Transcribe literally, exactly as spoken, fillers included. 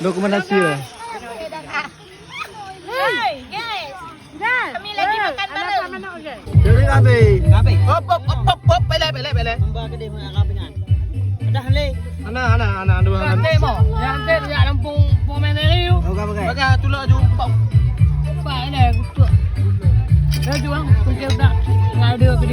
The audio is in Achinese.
Rekomendasi lah. Hai, guys. Kami lagi makan malam. Jadi kami. Kami. Hop, hop, hop, hop, hop. Pelek, pelek, pelek. Dah le. Ana, ana, ana, dua. Nanti mo. Nanti ya lampung pemain dari you. Oke, oke. Bagi tulak jumpa. Pak, ini kutuk. Dah juang, kutuk dah. Nggak ada.